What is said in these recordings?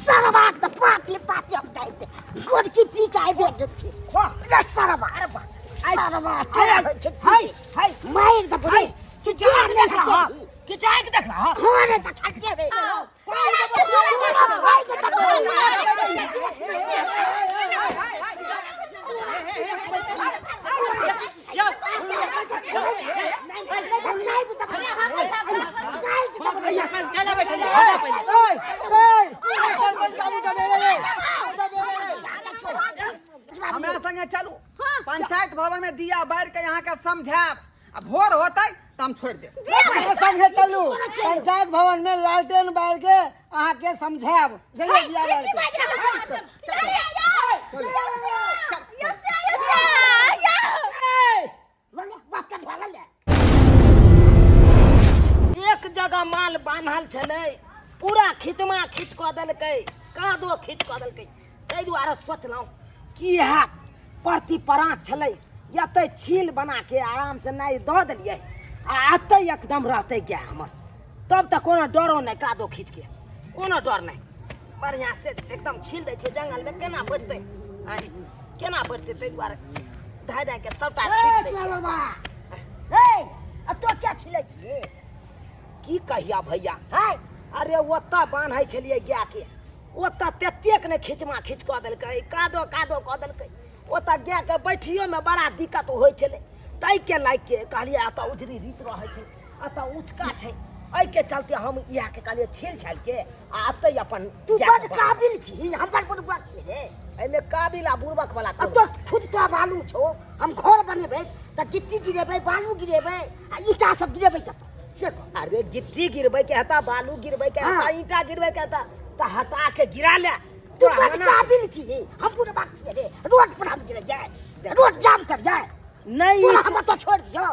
सरवा के पाँच ले पाँच हम जाइते गोरकी पी के आबि गेल छी रे सरवा अरे बा सरवा हाय हाय मारि दबो रे कि जाए के देखला हां कि जाए के देखला हां हां रे देखा के रे हमरा संगे चलू पंचायत भवन में दिया बार के यहाँ के समझायब आ भोर होतै तऽ हम छोड़ि देब हमरा संगे चलू पंचायत भवन में लालटेन बार के अहाँ के समझायब गेलियै दिया बार के एक जगह माल बान्हल छलै पूरा खिचमा खींच कऽ देलकै कादो खींच कऽ देलकै ताहि दुआरे सोचलहुँ कि इएह परती पराँत छलै एतै छील बना के आराम से नाइ दऽ देलियै आ एतै एकदम रहतै गाय हमर तब तऽ कोनो डरो नहि कादो खींच के कोनो डर नहि बढ़िआँ से एकदम छील दै छै जंगलमे केना बढ़तै आँय केना बढ़तै ताहि दुआरे धाय धाय के सबटा छील दै छै। की कहिया भैया अरे ओतऽ बान्है छलियै गायके ओतऽ ततेक ने खिचमा खींच कऽ देलकै कादो कादो कऽ देलकै ओतऽ गायके बैठियोमे बड़ा दिक्कत होइ छलै ताहिके लागि के कहलियै एतऽ उजरी रीत रहै छै एतऽ उँचका छै एहिके चलते हम इएहके कहलियै छील छालिके आ एतै अपन तू गायके बड काबिल छी हम बड बुड़बक छी रे एहिमे काबिल आ बुड़बक वाला अब तो खुद तो बालू छो हम घर बनेबै तऽ गिट्टी गिरेबै बालू गिरेबै आ ईटा सब गिरेबै कतऽ से कह अरे गिट्टी गिरबै के हेता बालू गिरबै के हेता हाँ। ईंटा गिरबै के हेता तऽ हटा के गिरा ले तू तोरा बड मना काबिल छी हम बुड़बक छियै रे रोड पर हम गिरे जाए रोड जाम कर जाए नहीं तोरा हम तो छोड़ दियो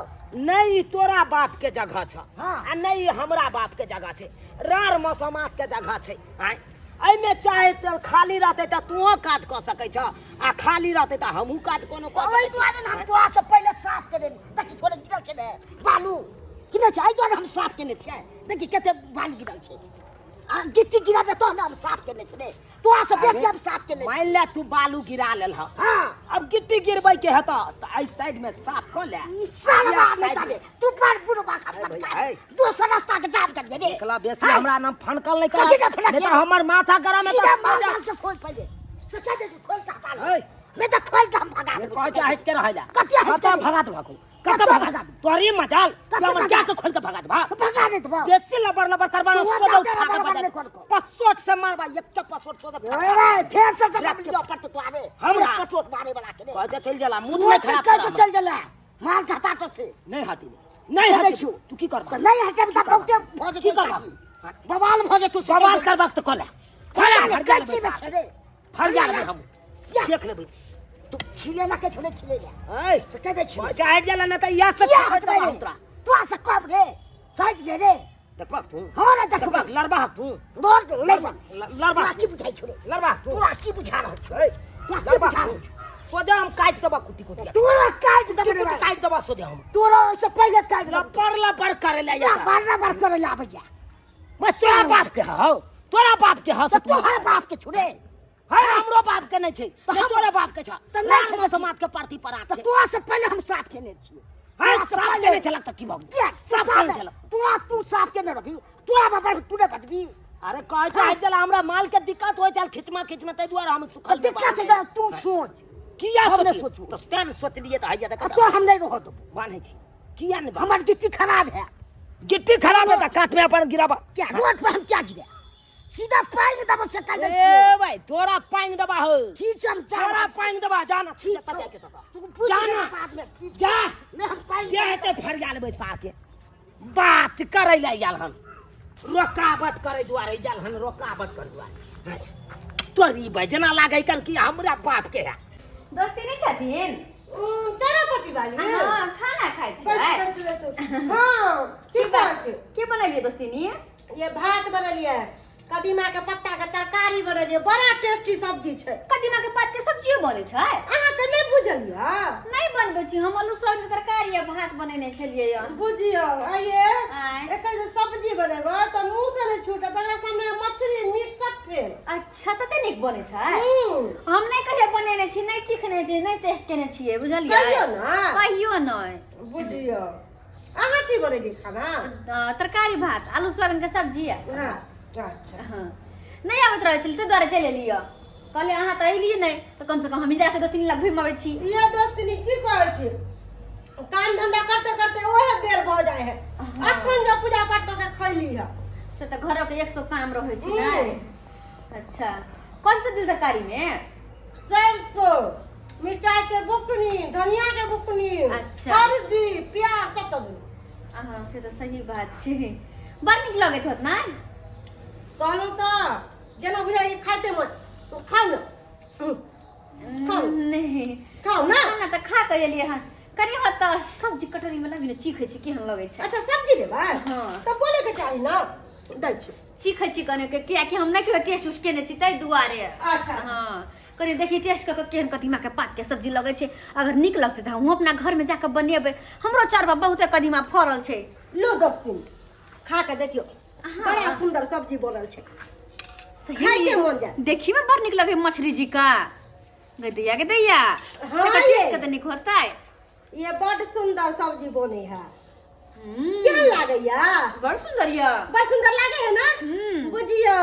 नहीं तोरा बाप के जगह छ हाँ। आ नहीं हमरा बाप के जगह छै रार मसमात के जगह छै आँय एहिमे चाहे तऽ खाली रहतै तऽ तूहो काज कऽ सकै छ आ खाली रहतै तऽ हमहूँ काज कोनो कऽ ओहि सकै छी। दुआरे ने हम तोरा से पहिले साफ केने देखी थोड़े गिरल छै ने बालू गिरल छै एहि दुआरे हम साफ केने छियै देखी कते बालू गिरल छै आ गिट्टी गिराबे तहन हम साफ केने छियै तोरा से बेसी हम साफ केने मान ले तू बालू गिरा लेल ह हां अब गिट्टी गिरबै के हेतऽ तऽ एहि साइड में साफ कऽ ले साला इएह नहीं साइड ताले में। तू पर बुढ़ बात हम भैया, ऐ। दोसर रास्ता के जाम कर दे रे एकला बेसी हाँ। हमरा नाम फनकल नहीं कथी कर ने फनक नहीं तो के? हमर माथा गरम है सीधा तो माल माल के खोल पहिले से कह दे खोल के हटा ले ऐ। नहीं तो खोल के हम भगा देबो कहै छै हटि के रहै ला कतिया हटि के कतऽ रे? भगा देबहक कतऽ कतऽ भगा भगा देबो? तोरी मजाल कतऽ हमर भगा क्या के खोल के भगा देबा तो भगा दे देबो बेसी लबर लबर करबा तू सोजा जाते उठा के लबर लबर बजा नहीं करको। पसोट से मारबा एक के पसोट सोजा अरे फेर से जगह लियो पर तो आवे हमरा? एक पचोट मारे वाला के रे कहै छै चलि जाला मुंह तू नहीं खराब कह कर चल जला माल के हटा तो से नहीं हटी नहीं दे हटी छु। तू की करबा तो नहीं हटे त बहुते भऽ की जेतौ करबा बवाल भऽ जेतौ सवाल करबाक तऽ कऽ ले खोला फरिया कैची में छे रे फरिया लेबै हम या। देख लेबै तू छिले ना के छोड़े छिले जा ऐ से कह दे छिले बच्चा हटि जाला ना तऽ इएह से या छोड़ि हटबै देबा रे हम तोरा तोरा से कम रे साइड दे रे देखबक तू हाँ रे देखबक देखबक लड़बाक तू रोड लड़बक लड़बाक तोरा की बुझाइ छौ रे लड़बाक तू तोरा की बुझा रहल छौ ऐ, तोरा की लड़बाक बुझा तू रहल छौ सोझा हम काटि देबा कुटी कुटी तोरा काटि देबो कुटी रे कुटी भाई। काटि देबा सोझा हम तोरा ओहिसँ पहिले काटि देबो लपर लपर करे ले या बार बार करे ला आबैया बस तोरा बाप के हौ तोरा बाप के हौ तऽ तोहर बाप के छुरे है हमरो बाप के नहीं छै तऽ से हम- तोरे बाप के छ तऽ नहि छै राम समाज के पार्टी पर तऽ तोरा से पहिले हम साफ केने छियै है तोरा से साफ पहिले। केने छलक तऽ की भऽ गेल? किया? साफ केने छलक तोरा तू साफ केने रहबी तोरा बाबा तू नहि बजबी अरे कहै छै आइ काल्हि हमरा माल के दिक्कत होइ छल खिचमा खिचमा ताहि दुआरे हम सुखल दिक्कत है तू सोच किया हम नहि सोची सोचू। तऽ तें सोचलियै तऽ हैया आ देख तो हम नहीं रह देबो बान्है छी किया नहि हमर गिट्टी खराब है गिट्टी खराब है तऽ कात में अपन गिराबा क्या रोड पर हम क्या गिरे सीधा पानी दबो से कह दे ए छियो भाई तोरा पानि दबा हो ठीक छै हम जा तोरा रहल छी। पानि दबा जाना ठीक जतऽ छौ। जाके ततऽ। तू पूछ जाना। लेना बाद में ठीक जा नहीं हम पानी जे हेतै फरिया लेबै सार के बात करै लए आयल हन रोकावट करै दुआरे आयल हन रोकावट करै दुआरे तोरी भाई जेना लागै कन कि हमरा बाप के है दोस्ती नहि छथिन तारापट्टी वाली हाँ खाना खाइ बैठू छियै बैठू बैठू हाँ की की बात बात के बनेलियै दोस्तीनी ये भात बनलियै कदीमा के पत्ता के तरकारी बनलियै। बनेलियै, बड़ा टेस्टी सब्जी छै। कदीमा के पात के सब्जियो बनै छै? अहाँके नहि बुझल यऽ? नहि बनबै छी हम। आलू सोयाबीन के तरकारी आ भात बनेने छलियै यऽ। बुझियौ आइये। आँय। एकर जे सब्जी बनेबै तऽ मुँह से नहि छूटत, एकरा सामने मछली मीट सब फेल। अच्छा, तते नीक बनै छै? हूँ। हम नहि कहियो बनेने छी, नहि चिखने छी, नहि टेस्ट केने छियै, बुझलियै? कहियो ने? कहियो नहि। बुझियौ, अहाँ की बनेलियै खाना? तरकारी भात, आलू सोयाबीन के सब्जी आ हाँ, अच्छा। हाँ, नहि आबैत रहै छलै ताहि दुआरे चलि एलियै। कहलियै अहाँ तऽ एलियै नहि तऽ कमसँ कम हमही जाके दोस्ती लग घुमि अबै छी। इहे दोस्तिनी की कहै छी, काम धंधा करते करते ओहे बेर भऽ जाइ है। अखन जब पूजा पाठ कऽ के खैली है। से तऽ घरक 100 काम रहै छै ने। अच्छा, कथी सब देल तरकारी में? सरसों, मिरचाई के बुकनी, धनिया के बुकनी। अच्छा। हल्दी, प्याज सब दऽ देलहुँ। हाँ, से तऽ सही बात छै। बड़ नीक लगैत होत ने? कहलहुँ तऽ जेना बुझाइ कि खाइते मन। खाउ ने, खाउ। नहि। खाउ ने। खाना तऽ खा कऽ एलियै हन। कनि होत तऽ सब्जी कटोरी में लगी ने, चीखै छी केहन लगै छै। अच्छा, सब्जी लेबै? हाँ। तऽ बोले के चाही ने, दै छी। चीखै छी कने के, कियाकि हम नहि कहियो टेस्ट उस्ट केने छी ताहि दुआरे। अच्छा। हाँ, कनि देखी टेस्ट कऽ कऽ केहन कदीमा के पात के सब्जी लगै छै। अगर नीक लगतै तऽ हमहूँ अपना घर में जाकऽ बनेबै। हमरो चरवा बहुते कदीमा फड़ल छै। लो दोस्ती, खा के देखियौ, बड़ा सुंदर सब्जी बनल छै। सही। खाइते मन जाय। देखी में बड़ नीक लगे मछली जी का। गै दैया, गे दैया। हाँ। एकर ये। टेस्ट कते नीक होतै। ये बड सुंदर सब्जी बने है। केहन लागैया? बड़ सुंदर यऽ। बड़ सुंदर लागे है ना? हम्म। बुझियौ।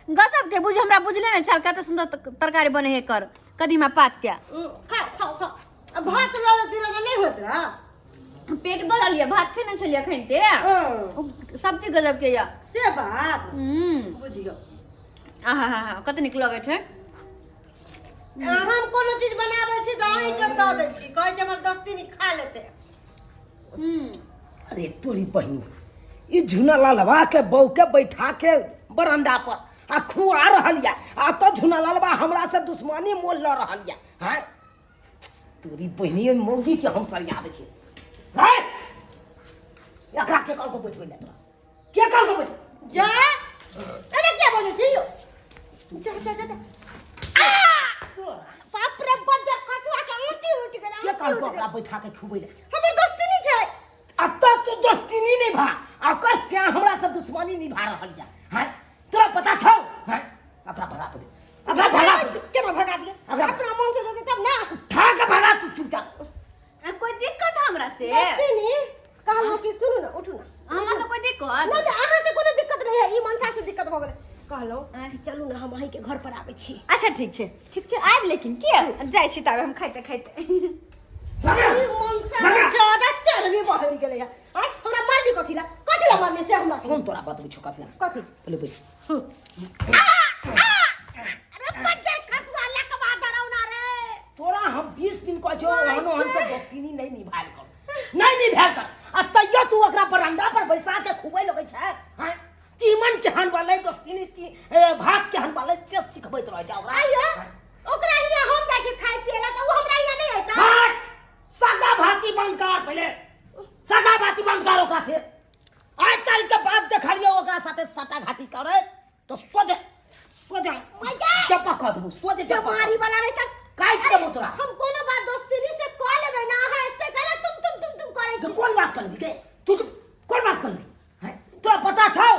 गजब के बुझ, हमरा बुझले नहि छल कते सुंदर तरकारी बने है एकर कदीमा पात के। खाओ खाओ खाओ। आ भात लऽ लेती तऽ नहि होइत रह? पेट भरल यऽ, भात खेने छलियै अखन ते। सब्जी गजब के यऽ। से बात। हम्म। बुझियौ। आहा हा हा, कते नीक लगै छै। हम कोनो चीज बनाबै छी तऽ अहीँके दऽ दै छी, कहै छी हमर दोस्ती खा लेतै। हम्म। अरे तोरी बहिनी, ई झुना लालवा के बहू के बैठा के बरंडा पर आ खुआ रहल या, आ तो झुना लालवा हमरा से दुश्मनी मोल ल रहल या। हैं तोरी बहिनी, ओहि मौगी के हम सरियाबै छी। हैं, एकरा के कहलको बैठबै ले? तोरा के कहलको बैठ जा। अरे क्या बोले छी यो? जा जा जा जा। बाप रे, बड्ड खसुआ के आंती उठि गेल। के आंती कहलको उठि ओकरा गेल। बैठा के खुबै ले? हमर दोस्ती नहि छै। आ तऽ तू दोस्ती नहीं भा, आ ओकर श्याम हमरा से दुश्मनी निभा रहल या। हैं, तोरा पता छौ? हैं, ओकरा भगा दे, ओकरा भगा दे। केना भगा दिए? अगर- अपना मन से जेतै तब ने। उठा के भगा तू चुपचाप। कोई दिक्कत हमरा से? दोस्ती कहलहुँ कि सुनू ने, उठू ने। हमरा से कोई दिक्कत? नहि नहि, अहाँ से कोनो दिक्कत नहि है, ई मनसा से दिक्कत भऽ गेलै। कहलहुँ कि चलू ने, हम अहीँके घर पर आबै छी। अच्छा, ठीक छै। ठीक छै। आबि, लेकिन के जाइ छी ताबे हम खाइते खाइते। ई मनसा ज्यादा चर्बी बहरि गेलै है। आँय, हमरा मारली कथी ला? कथी ला मारली से हमरा? सुन, तोरा बतबै छौ कथी। कथी? पहिले बैस। अरे बच्चा, खसुआ लकवा डराउना रे। तोरा हम 20 दिन कहै छौ, ओहनो हम सब दोस्ती नहीं निभायल कर, नहीं निभायल कर, आ तैयो तू ओकरा बरंडा पर बैसा के खुबै लगै छै। हैं, तीमन केहन बनै दोस्ती ती भात केहन बनै से सिखबैत रह जा ओकरा। आइयो, ओकरा हियाँ हम जाइ छी खाय पियै ला तऽ ओ हमरा हियाँ नहि अयता? हट, सादा भाती बंद कर पहिले, सादा भाती बंद कर ओकरा से। आज तारीख के बाद देखलियो ओकरा साथे साटा घाटी करे तो सोझे सोझे चपा कऽ देबू, सोझे चपा। मारी वाला रही तऽ काटि देबो तोरा। हम कोनो बात दोस्ती से कह लेबै ना, अहाँ एते कहले तुम तुम तुम तुम करै तो छी। कोन बात करबी गे तू? तो कोन बात करबी? हैं, तोरा पता छौ,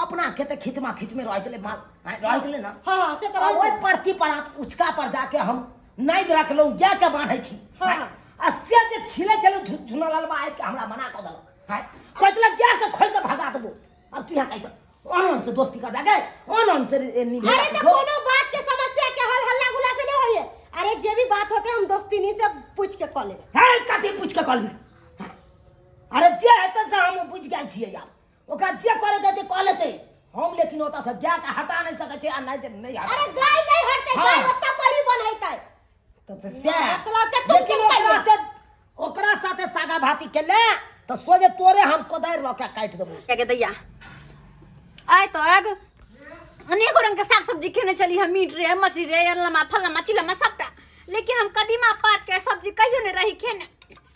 अपना के तऽ खिचमा खिचमे रहै छलै माल, हैं, रहै छलै ने? हाँ हाँ, से तऽ आ रहै ओहि छै। परती पर उचका पर जाके हम नादि रखलहुँ, गायके बान्है छी। हाँ। हैं, आ से जे छिलै छलै झुना ललबा आबि के हमरा मना कऽ देलक। हैं, कहै छलै गायके खोलि कऽ भगा देबो। अब तू यहाँ कहि ऑन ऑन से दोस्ती कर गे, ऑन ऑन से निभे। अरे, तऽ कोनो बात के समस्या के हल हल्ला गुल्ला से नहीं होइए। अरे, जे भी बात होते हम दोस्ती से पूछ के कऽ लेबै। है, कथी पूछ के कहलबी? अरे, जे हेतै से हम बुझि गेल छियै यार। ओकरा जे करे देतै कऽ लेतै हम, लेकिन ओतऽ से गायके हटा नहि सकै छै आ नहि नहि हटा। अरे, गाय नहीं हटते। हाँ। गाय ओत्ता पर ही बनैतै। तऽ से मतलब के तुम लेकिन तुम ओकरा कहिया। से ओकरा साथे सागा भाती केले तऽ सोझे तोरे हम कोदारि लऽ के काटि देबौ। के दैया, आइ तक अनेको रंग के साग सब्जी खेने छली हम, मीट रे, मछली रे, अल्लामा फल्लामा चिल्लामा सबटा, लेकिन हम कदीमा पात के सब्जी कहियो नहीं रही खेने।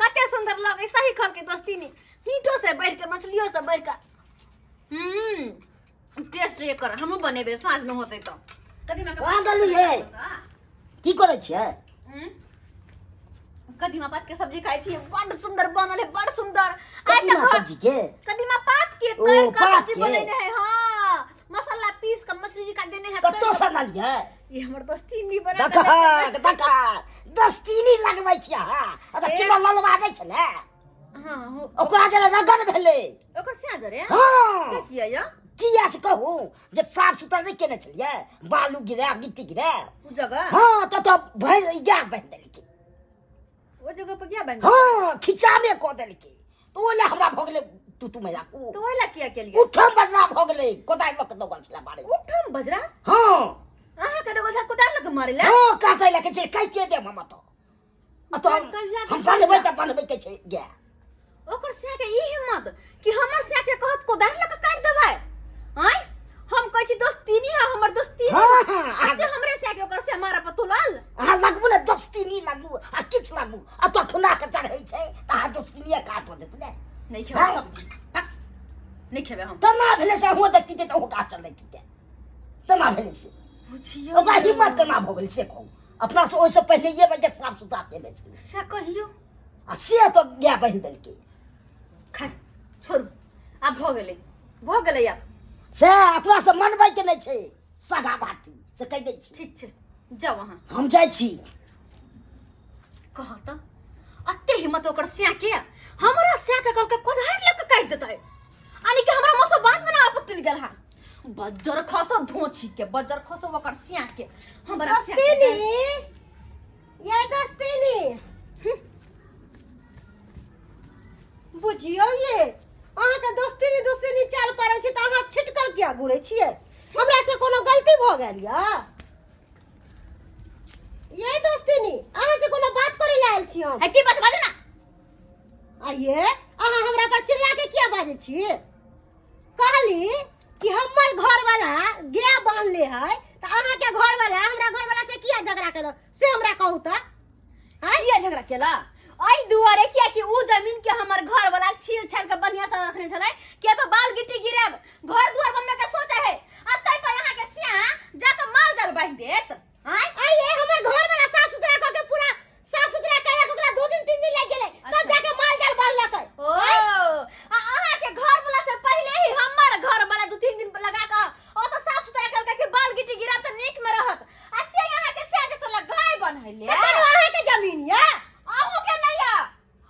कते सुंदर लगे, सही कहलकै दोस्ती ने, मीटो से बढ़ि के, मछलियो से बढ़ि के टेस्ट एकर। हमहूँ बनेबै साँझमे होतै तऽ। कदीमा के कहाँ गेलु ये? की करै छियै? हम्म? कदीमा पात के सब्जी खाइ छी, बड सुंदर बनल है, बड सुंदर। आइ कदीमा तक घर- सब्जी के? कदीमा पात के ओ, तोड़ के पात सब्जी के? बनेने है। हाँ, मसाला पीस के मछली जी का देने है। कतौ से आनलियै? ये हमर दोस्ती बना देखा देखा, दस्तीनी लगबै छियै अहाँ। आ ए। चूड़ा ललवा नहि छलै? हाँ हो। ओकरा जेना रगड़ भेलै। ओकर स्या जरे? हाँ। से किया या? किया से कहू जे साफ सुथरा नहि केने छलियै, बालू गिरायब, गिट्टी गिरायब उ जगह। हाँ, तऽ भरि गाय बान्हि देलकै। ओ जगह पर क्या बन? हाँ, खिचामे कऽ देलकै, तऽ ओहि लए हमरा भऽ गेलै तू तू मैया कू। तो ओहि ला किया केलियै? उठम बजरा भऽ गेलै, कोदारि लऽ कऽ दौगल छलै मारै। उठम बजरा? हाँ। अहाँ के दौगल छल कोदारि लऽ कऽ मारै ला? हाँ, काटै लए के छै, काटिए देब हम एतऽ। एतऽ हम कहिया के हम बनबै तऽ बनबै के छै गाय। ओकर स्या के ई हिम्मत कि हमर स्या के कहत कोदारि लऽ कऽ काटि देबै? आँय, हम कहै छी दोस्तीनी है हमर, दोस्तीनी। हाँ, हाँ। अच्छा, हमरे स्या के ओकर स्या मारऽ पर तुलल। अहाँ लगबू ने दोस्तीनी लगू आ किछु लगू, एतऽ खुना के चढ़ै छै तऽ अहाँ दोस्तीनिए काटऽ देत ने? नहि खेबै हाँ? सब्जी, हक। नहि खेबै हम। तेना भेलै से अहूँ देखतियै तऽ अहूँ गाछ चढ़ैतियै, तेना भेलै से। बुझियौ ओकरा हिम्मत केना भऽ गेलै से कहू? अपना से ओहिसँ पहिले ये बजे साफ सुथरा केने छलै। से कहियौ। आ से तऽ गाय बान्हि देलकै। खैर छोड़ू, आब भऽ गेलै, भऽ गेलै आब। से अपना से मनबै के नहि छै सगा बाती, से कहि दै छी। ठीक छै, जाउ अहाँ। हम जाइ छी। कह तऽ अते हिम्मत ओकर स्या के, हमरा स्या के कहलकै कोदारि लऽ कऽ काटि देतै, यानी कि हमरा मौसम बात बना आपत्ति गेल हा। बज्जर खसो धोची के, बज्जर खसो ओकर स्या के, हमरा स्या के। दोस्तीनी ये दोस्तीनी, बुझियौ ये अहाँके दोस्तीनी दोस्तीनी चाल पड़ै छै तऽ अहाँ छिटकल किया घुरै छियै? हमरा से कोनो गलती भऽ गेल यऽ ये दोस्तीनी? अहाँ से कोनो बात करे लए आयल छी हम। है की बात? बाजू ना। आ ये अहाँ हमरा पर चिल्ला के किया बाजै छी? कहली कि हमर घर वाला गाय बान्हले है तऽ अहाँके घर वाला हमरा घर वाला से किया झगड़ा केलक, से हमरा कहू तऽ। आँय? किया झगड़ा केला? एहि दुआरे किया कि उ जमीन के हमर घर वाला छील छाल के बढ़िया से रखने छलै कि एहि पर बाल गिट्टी गिराब, घर दुआर बनबे के सोचे है, आ तै पर अहाँ के सिया जाके माल जाल बांधि देत। आँय? आँय ये हमर घर वाला साफ सुथरा कऽ के, पूरा साफ सुथरा केलक, ओकरा 2 दिन 3 दिन लागि गेलै, तब जाके माल जाल बान्हलकै। ओ, आ अहाँ के घर वाला से पहिले ही हमर घर वाला 2-3 दिन लगा के ओ तो साफ सुथरा केलकै कि बाल गिट्टी गिराब तऽ नीक में रहत, आ से अहाँ के से जे तोला गाय बनैले। तऽ कोनो अहाँ के जमीन या? अहूँ के नहीं या,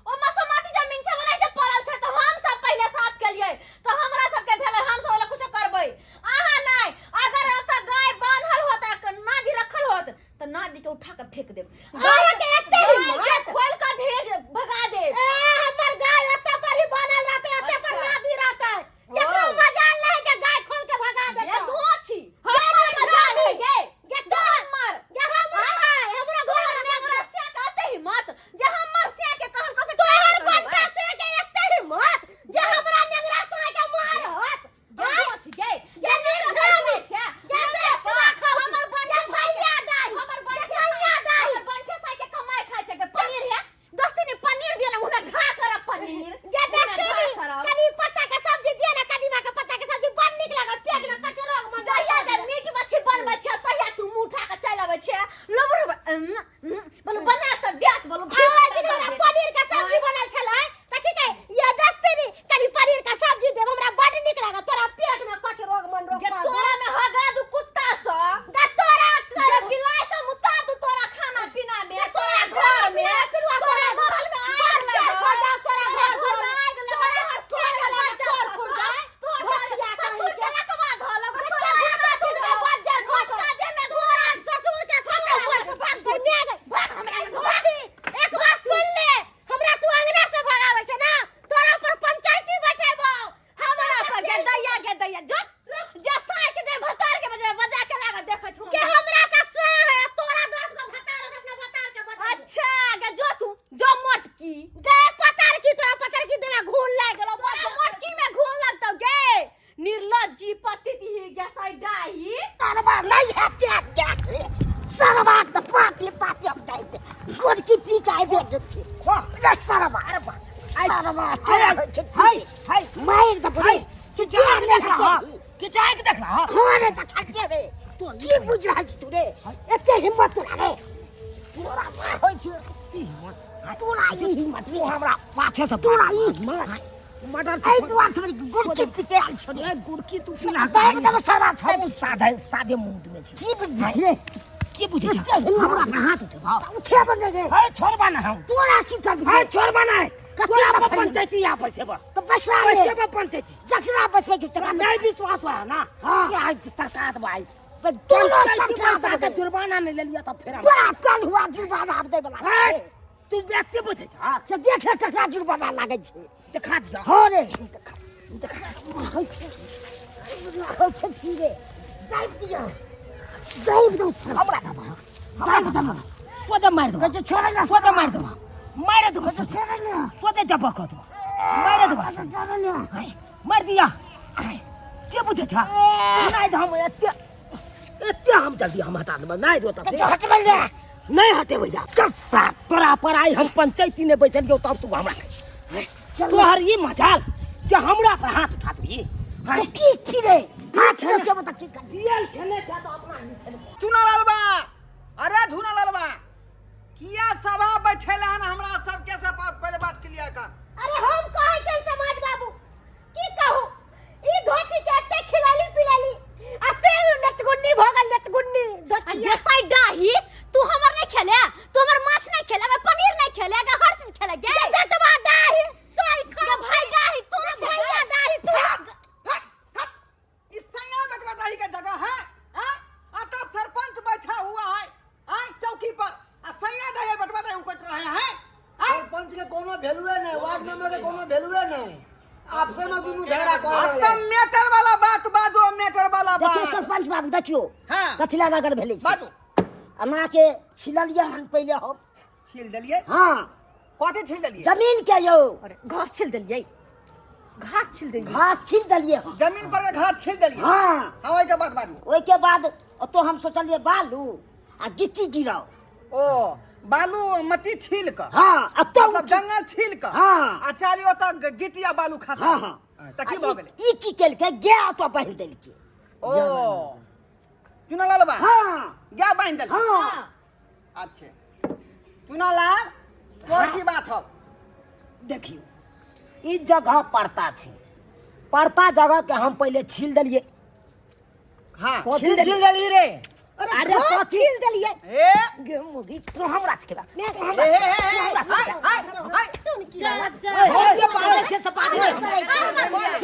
ओ मसोमाती जमीन छै, ओनाहिते पड़ल छै, तऽ हम सब पहिले साफ केलियै तऽ हमरा सबके भेलै, हम सब ओला कुछो करबै, अहाँ नहि। अगर ओतऽ गाय बान्हल होत आ नादी रखल होत तऽ नादी के उठा के फेंक देब। अहाँ के एते गाय हिम्मत? के खोल के भेज भगा देब। ए, हमर गाय ओतऽ पर ही बान्हल रहतै, ओतऽ पर अच्छा। नादी रहतै, केकरो ओ। मजाल नहीं जे गाय खोल के भगा ये देतै। धोछी हमर मजाल है गे? गे हमर गे हमरो है, हमरो घर तोहर नेवरा से के अते हिम्मत जे हमर से के कहल कसे? तोहर बंटा से के एते हिम्मत जे हमरा नेंगरा साय के मारत? गे धोछी गे, गे निर्धनी छै गे, बेटवा खा हमर बंटा सैया दाई, हमर बंटा सैया दाई। हमर बंटा साई के कमाई खाय छै के पनीर है दोस्ती ने पनीर दिया ना, मुँह में घा करब पनीर। गे मुँह में घा दस्तीनी करब। कनी पत्ता के सब्जी दिया ना, कदीमा के पत्ता के सब्जी बड़ नीक लागत, पेट में कचरोग मन। जहिया जे मीट मछली बनबै छै तहिया तू मुँह उठा के चलि अबै छै, लबुर बोलू बना तऽ देत, बोलू। ओहि दिन हमरा पनीर के सब्जी बनल छलै तऽ की कहे ये दस्तीनी, कनी पनीर के सब्जी देब, हमरा बड़ नीक लागत, तोरा पेट में कचरोग मन रोग। गे तोरा में हगा दू कुत्ता सँ। गे तोरा गे बिलाइ सँ मुता दू तोरा खाना पीना में, तोरा घर में, तोरा महल में आगि लगल, तोरा तोरा घर घर में आगि लगल, तोहर सोना के बच्चा तोहर ससुर के लकवा धऽ लगल, तोरा ससुर के मोटका देह में घोड़ा ससुर के खतम भाग दुनिया गई भाग। हमरा धोती एक बात सुन ले, हमरा तू अंगना से भगाबै छै ना, तोरा पर पंचायती बैठेबो। हमरा पर गे दैया, गे दैया, जो जे साय के जे भतार के बजे बजा के लागत देखै छौ के हमरा त सह है, तोरा 10 गो भतार होत, अपना भतार के बता। अच्छा गे जो तू जो मोटकी। गे पतार की, तोरा पतार की देना घून लाग गेलो। तोरा मोटकी में घून लगतौ गे निर्लज्जी पतित ही गे साय डाही। सरबा नहीं है त्याग गे सरबा तऽ पाती पाती हम जाइ गोरकी पी के आबि गेल छी रे सरबा। सरबा हाय हाय, मारि दे बुढ़ी। किचाक देखला? किचाक देखला? हाँ रे, देखलियै रे। की बुझ रहल छी तू रे एते हिम्मत तोरा रे तोरा होइ छै तोरा ई हिम्मत तू हमरा पाछे से तोरा ई हिम्मत मर्डर एहि दुआरे तोरी गुड़की पीते आयल छौ रे गुड़की तू पीना दाबि देबो सरवा छौ तू साधे साधे मूड में छी की बुझै छी रे की बुझै छी एते हिम्मत हमरा पर हाथ उठेबा उठेबो नहि रे हे छोड़बा ना हम तोरा की करबी हे छोड़बा ना कथी तोरा से पर फरियाद? पंचायती आपस हेबा तऽ बैसा ले बैसेबा पंचायती जकरा बैसबै के तकरा नहीं विश्वास हुआ ना हाँ। तोरा सरकार भाई दोनो पंचायती सरकार बैसा के देबै। जुर्माना नहीं लेलिया तऽ फेर हम बड़ा कल हुआ जुर्माना आब दै बला हे, तू बेसी बुझै छ से देखे ककरा जुर्माना लागै छै देखा दिया हँ रे देखा देखा होइ छै होइ छै की रे दाबि दिअ दाबि दौ हमरा दबा दाबि दौ सोझे मारि देबा कहै छै छोड़े ना सोझे मारि देबा मारि देबा छोड़े ना सोझे जपा कऽ देबा मारि देबा छोड़े ना मारि दिया के बुझै छ नहि तऽ हम एते एते हम जल्दी हम हटा देबै नहि दो तऽ हटबै ले नहि हटेबै जा चल साफ तोरा पर आइ हम पंचायती नहि बैसलियौ तब तू हमरा तोहर ई मजाल जे हमरा पर हाथ उठा देबही तू की छी रे हाथ उठेबो तऽ की करबी दियल खेले छै तऽ अपना ही खेले छै। चुना लालबा अरे झुना लालबा किया सभा बैठेले हन हमरा सबके से पहले बात क्लियर कर अरे हम कहै छियनि समाज बाबू की कहू ई धोछी के एते खिलाली पिलाली आ से नतगुन्नी भऽ गेल नतगुन्नी धोछी जैसा डाही तू हमर नहीं खेले तू हमर माछ नहीं खेले गे पनीर नहीं खेले गे हर चीज खेले गे बेटवा डाही सोई खा गे भाई डाही तू भैया डाही तू हट हट इस सैया बेटवा दाही के जगह है हैं अतः सरपंच बैठा हुआ है हैं चौकी पर आ सैया दाही बेटवा दाही उकट रहे हैं हैं सरपंच के कोनो वैल्यूए नहीं वार्ड मेंबर के कोनो वैल्यूए नहीं आपसे में दुनू झगड़ा कर अब रहल तो है। मैटर वाला बात बाजो मैटर वाला देखियौ बात सरपंच बाबू देखियौ हाँ। कथिला नगर भेलै से। बाजू अहाँके छिललियै हन पहिले हम छील देलियै हाँ कथी छील देलियै जमीन के यौ घास छिल देलियै घास छिल देलियै घास छिल देलियै हम जमीन पर के घास छील देलियै हाँ हाँ ओहिके बाद बाजू ओहिके बाद ओतऽ हम सोचलियै बालू आ गिट्टी गिराउ ओ बालू मट्टी छील कऽ हाँ आ तब मतलब जंगल छील कऽ हाँ। आ चलियो तऽ गिट्टी आ बालू खसा हाँ हाँ तऽ की आ भऽ ई- गेलै ई की केलकै गाय ओतऽ बान्हि देलकै ओ चुनालाल बा हाँ गाय बान्हि देलकै हाँ अच्छे चुनालाल तोर की बात हौ देखियौ ई जगह पड़ता छै पड़ता जगह के हम पहिले छील देलियै हाँ कथी छील देली रे अरे घास कथी छील देलियै ए गे मुगी तू हमरा से खेबा तू हमरा ए से ए तू ए हमरा से हाय खेबा। हाय हाय जा जा हम जे बाजै छियै से बाजै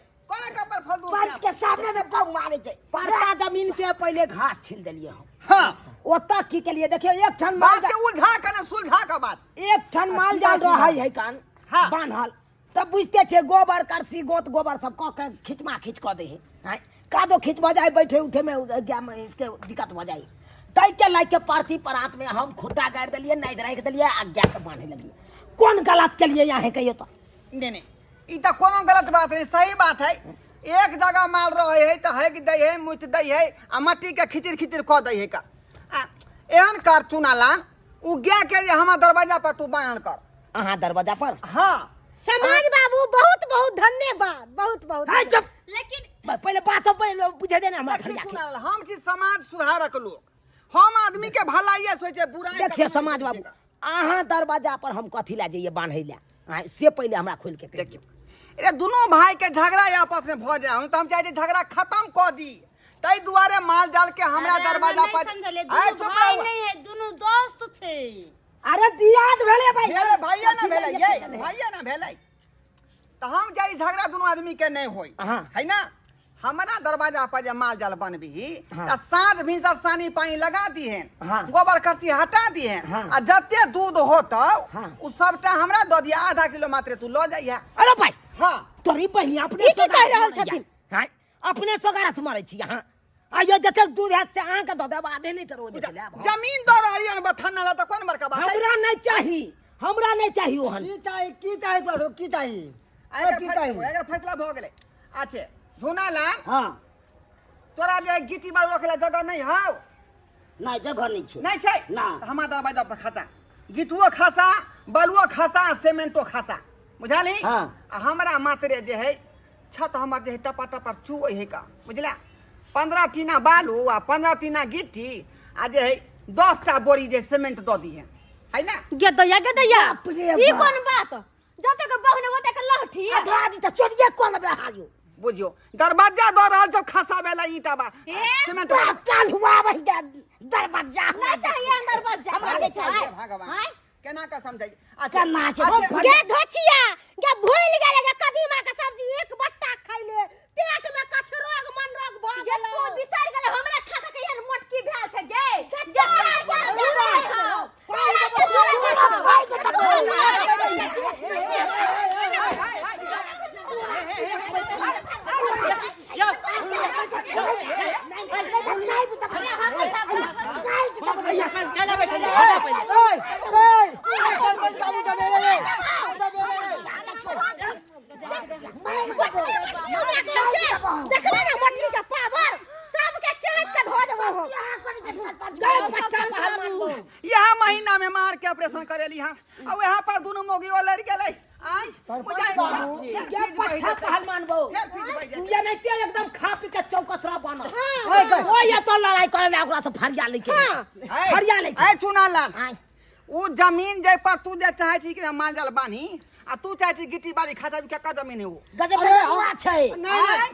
पंच के सामने में बम मारे छै पड़ता जमीन के पहिले घास छील देलियै हम हाँ ओतऽ की केलियै देखियौ एक ठन माल बात के उलझा के ने सुलझा के बात एक ठन माल जाल रहै है कान हाँ। बान्हल तब बुझते छै गोबर करसी गोत गोबर सब कऽ के खिचमा खींच कऽ दै है आँय कादो खींच भऽ जाइ बैठे उठे में गाय महींस के दिक्कत भऽ जाइ ताहि के लए के परती परात में हम खुट्टा गाड़ि देलियै नादि राखि देलियै आ गाय के बान्हे लगलियै कोन गलत केलियै अहाँ कहियौ तऽ नहीं नहीं ई तऽ कोनो गलत बात नहीं सही बात है एक जगह माल रहे है तऽ हेग दै है मुत दै है आ मट्टी के खिचिर खिचिर कऽ दै है का आ एहन कर चुनाला उ गाय के जे हमर दरवाजा पर तू बान्हल कर अहाँ दरवाजा पर हाँ समाज बाबू बहुत बहुत धन्यवाद बहुत बहुत हाय चुप लेकिन पहिले बात पहिले बुझे दे ना हमरा देखी घरिया के चुनाला हम छी समाज सुधारक लोक हम आदमी के भलाइए सोचे बुराई देखिए कखनो समाज नहि बाबू सोचेगा। अहाँ दरवाजा पर हम कथी लए जइए बान्है लए आँय, से पहिले हमरा खोलि के कहि देखियौ अरे दुनू भाई के झगड़ा आपस में भऽ जाए हम तऽ हम चाहै छी झगड़ा खत्म कऽ दी ताहि दुआरे माल जाल के हमरा अरे अहाँ दरवाजा नहि पर समझलियै, आइ दुनू चुप भाई रहू नहीं है दुनू दोस्त छै अरे दियाद भेलै भाई भेलै भैया ना भेलै ये भैया ना भेलै तऽ हम चाही झगड़ा दुनू आदमी के नहीं होई हाँ। है ना हमरा दरवाजा पर जे माल जाल बनबी हाँ। तऽ साँझ भिनसर सानी पानी लगा दीहेन हाँ। गोबर करसी हटा दीहेन हाँ। आ जते दूध होतौ हाँ। उ सबटा हमरा दऽ दिया आधा किलो मात्रे तू लऽ जाइहे अरे भाई हाँ तोरी बहिनी अपने ई की सोगारथ कहि रहल मारैया। छथिन? हाँ, अपने सोगारथ मारै छी अहाँ आइयो जतेक दूध हैत से अहाँके दऽ देब आधे लीटर ओहिमे से लेब हम। जमीन दऽ रहली हन बथाना ला तऽ कोन बड़का बात है हमरा नहि चाही हमरा नहि चाही ओहन की चाही की चाही तोरा की चाही एकर की फैसला चाही एकर फैसला भऽ गेलै अच्छे झुना लाल हाँ तोरा जे गिट्टी बालू रखै ला जगह नहि हौ नहि जगह नहि छै नहि छै ना। तऽ हमरा दरवाजा पर खसा गिटुओ खसा बालुओ खसा आ सीमेंटो खसा बुझलही हाँ। आ हमरा मात्रे जे है छत हमर जे है टपा टपा चुए है का बुझला। 15 टीना बालू आ 15 टीना गिट्टी आ जे है 10टा बोरी जे सीमेंट दऽ दी है है ना। गेदैया गेदैया बाप रे ई बाप। कोन बात जते के बहुने ओते के लहठी आधा दी तऽ चोरिये कऽ लेबै अहाँ यौ। बुझियो दरवाजा दऽ रहल छौ खसाबे ला ईटा बा सीमेंट बा। बाप काल हुआ वही दरवाजा ना चाहिए अंदर बच्चा हमरा नहि चाहिए। हे भगवान केना के समझाई? अच्छा केना के अच्छा, समझाई? गे धोचिया गे भूल गेले गे कदीमा के सब्जी एक बट्टा खैले पेट में कछ रोग मन रोग भ गे गेलो। तू बिसर गेले हमरा खा खा के एहन मोटकी भेल छै गे। गे गे तोरा तोरा के के तोरा तोरा के के तोरा तोरा के के हाय, हाय, हाय। केना बैठल जा हटा पहिले। ओए ओए सरपंच बाबू दबेरे रे दबेरे रे। देखले ना मोटकी के पावर सबके चाट के धो देबो हो। गए पट्टा पहलवान बहू। यह महीना में मार के ऑपरेशन करेली हां आ वहां पर दुनू मोगी ओ लड़ गेलै आय सरपंच बुझाइ बाबू। फेर गे फीज बहि पट्टा जेतै। पहलवान बहू। फेर फीज बहि जेतै। ये नहीं ते एकदम खा पी के चौकस रह बनल। ओए गए। ओ ये तो लड़ाई करे ला ओकरा से फरिया लेके। फरिया लेके। ऐ चुना लाल आय। उ जमीन जे पर तू जे चाहे छी कि हम माल जाल बान्ही आ तू चाहे छी गिट्टी बाली खसाबी केकर जमीन है उ? गजब अरे मजरुआ हम- छै। नहीं, आय,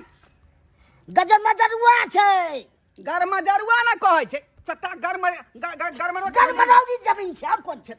गजब मजरुआ छै। गरमा जरुआ ना कहै छै चट्टा गरमा गरमा गड़बड़ौनी जमीन छै और कोन छै?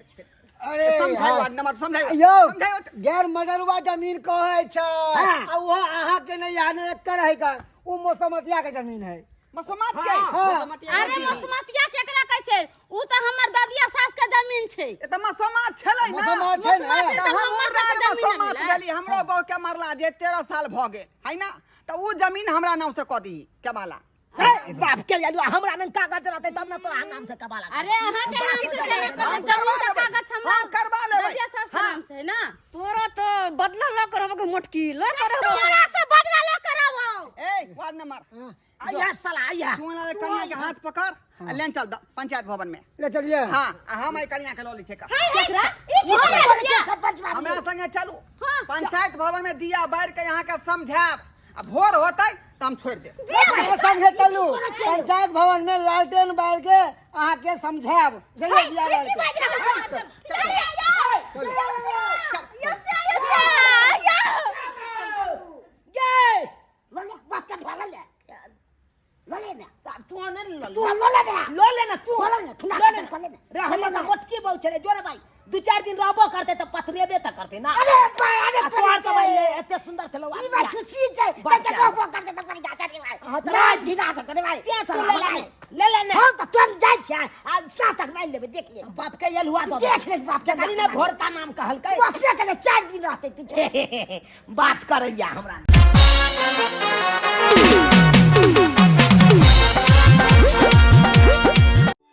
अरे समझाइ यार। वार्ड नंबर समझाइ यौ समझाइ गैर मजरुआ जमीन कहै छै हाँ। आ उहो अहाँके नहि यहाँ नहि एकर है का उ मौसमतिया के जमीन है। मसमात के हाँ। अरे मसमतिया केकरा कहै छै? उ तऽ हमर दादिया सास के जमीन छै। ए त मसमात छलै ना। मसमात छै ने। मसमात छै तऽ तऽ हमहूँ हमर रार सबके जमीन मसमात भेलै। गेली हमरो बहू के मरला जे 13 साल भऽ गेल है ना तऽ उ जमीन हमरा नाम से कऽ दीही केबाला। ए, बाप के आलू हमरा नन कागज रहतै तब ना तोरा नाम से कबाला। अरे अहाँ के नाम से केना हम करबै? करवा जमीन के लेबै। कागज हमरा हम करवा लेबै। दादिया सास के हाँ। नाम से है ना। तोरा तो बदला ल करबो के मोटकी ल करबो। तोरा से बदला ल करबो। ए वार्ड नंबर आया साला आया। तू ना कन्या के हाथ पकड़ आ लेन चल द पंचायत भवन में। ले चलिए। हाँ आ हम आई कन्या के लऽ लै छियै का। केकरा? ई की करै छै सरपंच बाबू? हमरा संगे चलू पंचायत भवन में दिया बार के यहाँ के समझायब आ भोर होतै तऽ हम छोड़ि देब। अहाँ संगे चलू पंचायत भवन में लालटेन बार के अहाँके समझायब गेलियै बिया बार के। गे लऽ ले बाप के भरल ले लऽ ले ने। साहब तू ने ल तू लऽ ले ने। ल ले ना तू लऽ ले ने, खुला ल ले खतम कऽ ले ने। रे हमर तऽ मोटकी बहु छलै जो रे भाई 2-4 दिन रहबो करते तऽ पथरेबे तऽ करते ना। अरे भाई अरे आ तोहर तऽ भाई एते सुंदर छलौ ई भाई खुशी छै बाप तऽ के। रहबो करते तऽ बड़ी गाछ रे भाई। हाँ, तऽ ना दिना तऽ रे भाई। तें तू साला ले ले भाई। ने, ले ले ने। हम तऽ तुरंत जाइ छियै आ 7 तक मारि लेबै देख ले। बाप के एलुआ दऽ देख ले बाप के। खाली ना भोरका नाम कहलकै। तू अपने के 4 दिन रहतै तू। बात करैया हमरा।